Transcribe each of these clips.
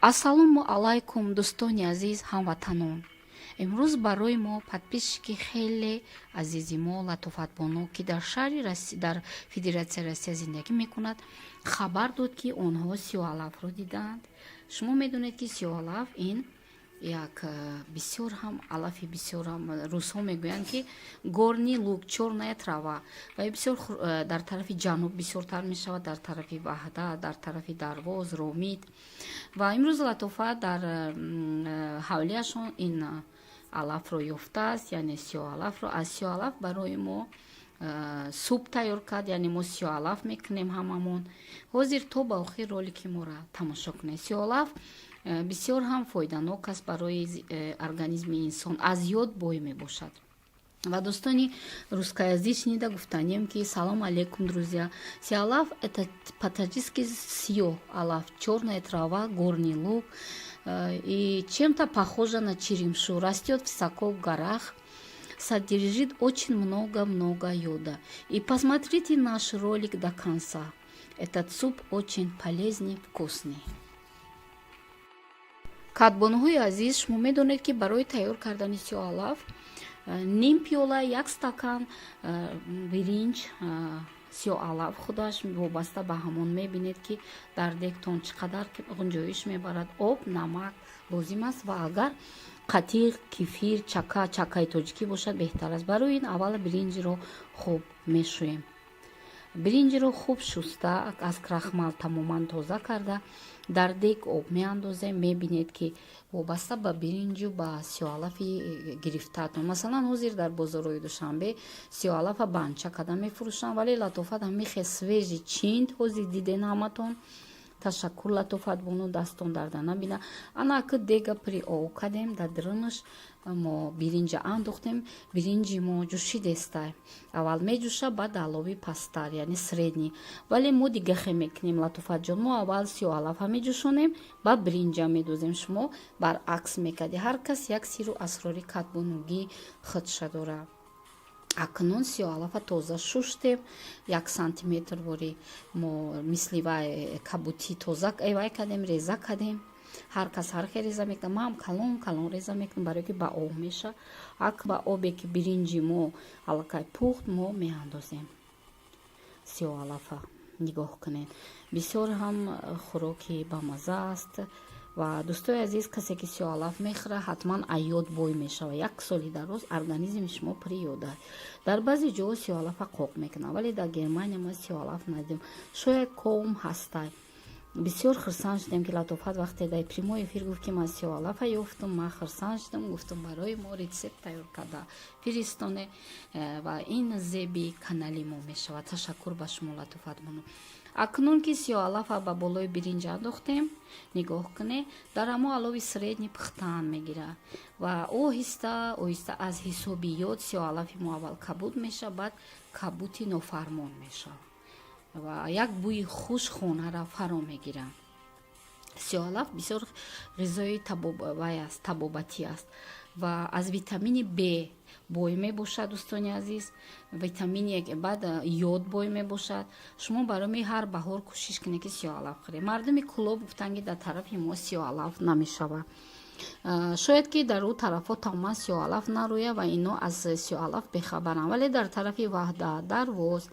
Ассалому алайкум, дӯстони азиз, ҳамватанон! Имрӯз барои мо подписчики хеле азизи мо Латофатбону, ки дар шаҳри, дар Федератсияи Россия зиндагӣ мекунад, хабар дод, ки онҳо сиёҳалафро дидаанд. Шумо медонед, ки сиёҳалаф ин як бисёр ҳам алафи, бисёр ҳам, русҳо мегӯянд, ки горный лук, чёрная трава, ва бисёр дар тарафи ҷануб бисёртар мешавад, дар тарафи Ваҳдат, дар тарафи Дарвоз, Ромит. Ва имрӯз Латофат дар ҳавлияшон ин алафро ёфтааст, яъне сиёҳалафро. Аз сиёҳалаф барои мо суп тайёр кард, яъне мо сиёҳалаф мекунем ҳамамон. Ҳозир то ба охир ролики моро тамошо кунед. Сиёҳалаф бисёр ҳам фоиданок аст барои организми инсон, аз йод бой мебошад. Ва дӯстони русскоязычный да гуфтанием, ки салом алейкум, друзья! Сиалаф — это по-таджикски сиёҳ алаф, чёрная трава, горный лук, и чем-то похожа на черемшу, растет высоко в горах, содержит очень много-много йода. И посмотрите наш ролик до конца, этот суп очень полезный, вкусный. Кадбонуҳои азиз, шумо медонед, ки барои тайёр кардани сиёҳалаф ним пиёла, як стакан биринҷ, сиёҳалаф худаш вобаста ба ҳамон, мебинед, ки дар дегтон чӣ қадар ғунҷоиш мебарад, об, намак лозим аст ва агар қатиқ, кефир, чака, чакаи тоҷикӣ бошад, беҳтар аст. Барои ин аввал биринҷро хуб мешӯем. Биринҷро хуб шуста, аз крахмал тамоман тоза карда, дар дег об меандозем. Мебинед, ки вобаста ба биринҷу ба сиёҳалафи гирифтаатон. Масалан, ҳозир дар бозорҳои Душанбе сиёҳалафа банча карда мефурӯшанд, вале Латофат ҳамихе свежий чинд, ҳозир диден ҳаматон. Ташаккур, Латофатбону, дастон дарда набина. Ана аки дега пури об кардем, дар дарунаш мо биринҷа андохтем. Биринҷи мо ҷӯшидестай, аввал меҷӯша, баъд алови пасттар, яъне средний. Вале мо дигахе мекунем, Латофатҷон: мо аввал сиёҳалафа меҷӯшонем, баъд биринҷа медозем, шумо баръакс мекардӣ. Ҳар кас як сиру асрори кадбонугии худша дорад. Акнун сиёҳалафа тоза шуштем, 1 сантиметр вори мо мисли вай кабутӣ тоза вай кардем, реза кардем. Ҳар кас ҳар хел реза мекунад, ман ҳам калон калон реза мекунам, барое ки ба об меша. Ак ба обе ки биринҷи мо аллакай пухт, мо меандозем сиёҳалафа. Нигоҳ кунед, бисёр ҳам хӯроки бамаза аст. Ва дӯстои азиз, касе ки сиёҳалаф мехӯрад, ҳатман аз йод бой мешавад. Як соли дароз организми шумо пури йод аст. Дар баъзе ҷоҳо сиёҳалафа қоқ мекунанд, вале дар Германия ма сиёҳалаф надидем, шояд ком ҳастай. Бисёр хурсанд шудем, ки Латофат вақте дар прямой эфир гуфт, ки ман сиёҳалафа ёфтум, ман хурсанд шудам, гуфтум, барои мо рецепт тайёр карда фиристоне ва ин зеби канали мо мешавад. Ташаккур ба шумо, Латофатбону. Акнун ки сиёҳалафа ба болои биринҷ андохтем, нигоҳ кунед, дар ҳамо алови средний пухтан мегирад ва оҳиста оҳиста аз ҳисоби йод сиёҳалафи мо аввал кабуд мешавад, баъд кабути нофармон мешавад ва як бӯи хуш хонаро фаро мегирад. Сиёҳалаф бисёр ғизои вай аст, табобатӣ аст ва аз витамини Б бой мебошад, дӯстони азиз, витамини, баъд йод бой мебошад. Шумо барои ҳар баҳор кӯшиш кунед, ки сиёҳалаф хӯред. Мардуми Кӯлоб гуфтанд, ки дар тарафи мо сиёҳалаф намешавад. Шояд ки дар ӯ тарафҳо тамоман сиёҳалаф нарӯяд ва ино аз сиёҳалаф бехабаранд, вале дар тарафи Ваҳдат, Дарвоз,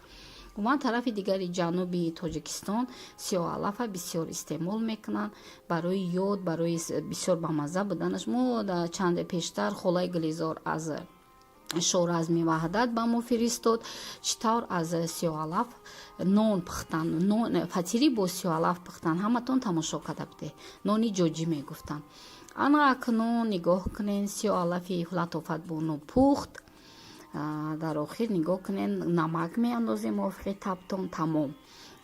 умуман тарафи дигари ҷануби Тоҷикистон сиёҳалафа бисёр истеъмол мекунанд барои йод, барои бисёр бамазза буданаш. Мо чанде пештар холаи Гулизор аз Шоразми Ваҳдат ба мо фиристод, чӣ тавр аз сиёҳалаф нон пухтан, фатирӣ бо сиёҳалаф пухтан. Ҳаматон тамошо карда будед, нони ҷоҷӣ мегуфтанд. Ана акнун нигоҳ кунед, сиёҳалафи Латофатбону пухт. Дар охир, нигоҳ кунед, намак меандозем мувофиқи табтон, тамом.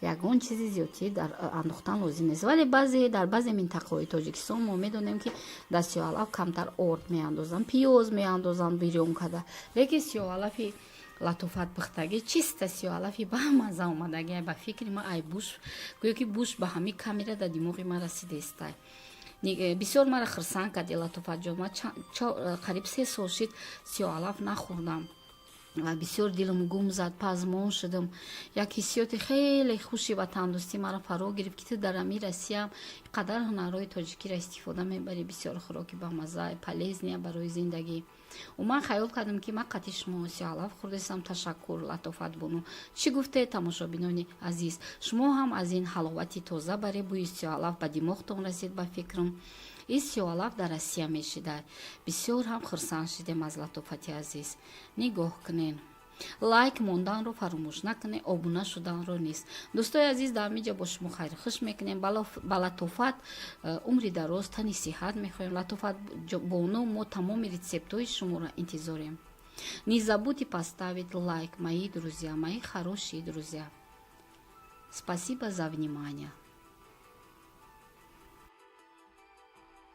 Ягон чизи зиёдтӣ дар андохтан лозим нест. Вале баъзе, дар баъзе минтақаҳои Тоҷикистон мо медонем, ки дар сиёҳалаф камтар орд меандозанд, пиёз меандозанд бирён карда. Лекин сиёҳалафи Латофат пухтагӣ чиста сиёҳалафи бамаза омадагӣ. Ба фикри ман, ай буш, гӯё ки буш ба ҳамин камера дар димоғи ман расидестай. Бисёр мара хурсанд карди, Латофатҷон. Ман қариб 3 сол шид, сиёҳалаф нахӯрдам. Ва бисёр дилам гум зад, пазмон шудам. Як ҳиссиёти хеле хуши ватандӯстӣ маро фаро гирифт, ки ту дар ами Россиям қадар ҳунарҳои тоҷикиро истифода мебарӣ. Бисёр хӯроки бамаза, полезный барои зиндагӣ. Ман хаёл кардам, ки ман қати шумо сиёҳалаф хӯрдастам. Ташаккур, Латофат бону. Чӣ гуфте, тамошобинони азиз, шумо ҳам аз ин ҳаловати тоза баре бӯи сиёҳалаф ба димоғтон расид? Ба фикрам, ин сиёҳалаф дар Россия мешида. Бисёр ҳам хурсанд шидем аз Латофати азиз. Нигоҳ кунен, лайк монданро фаромӯш накунед, обуна шуданро низ. Дӯстои азиз, дар ҳаминҷа бо шумо хайру хуш мекунем. Ба Латофат умри дароз, тани сиҳат мехоҳем. Латофат бону, мо тамоми рецептҳои шуморо интизорем. Не забудьте поставить лайк, мои друзья, мои хорошие друзья. Спасибо за внимание.